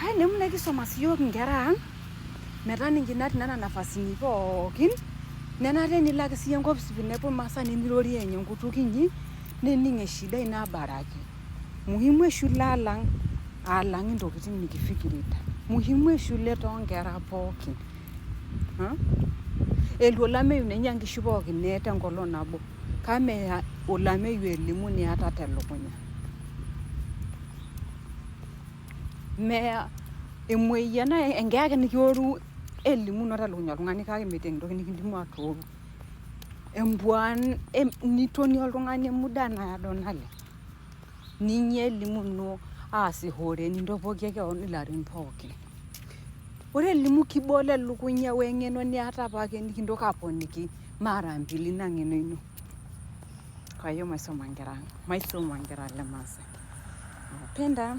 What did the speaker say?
Kaidim nekisoma siyiok inkera ang metaa nikinat nena nafasini pookin nenare nilo ake siyie enkopis pinepu irmaasani nirorie enye enkutuk inyi nening eshida ino abaraki. Muhimu eshule alang alang intokitin nikifikirita. Muhimu eshule toonkera pookin. Elotu olameyu nenya nkishu pookin nee tenkolong nabo. Kame olameyu elimu niata telukunya. Meya emoyian enkeeya ake nikioru elimu ino telukunya oltung'ani kake metii entoki nikindimu atooru. Empuan nitonie oltung'ani muda naado naleng. Ninya elimu ino aasihore nintopokie kewon ilarin pookin. Ore elimu kibolo elukunya weng'eno niata apake nikintoki aponiki mara mbili ina ng'eno ino. Kwa hiyo maisoma nkera ang, maisoma nkera le maasai. Nawapenda.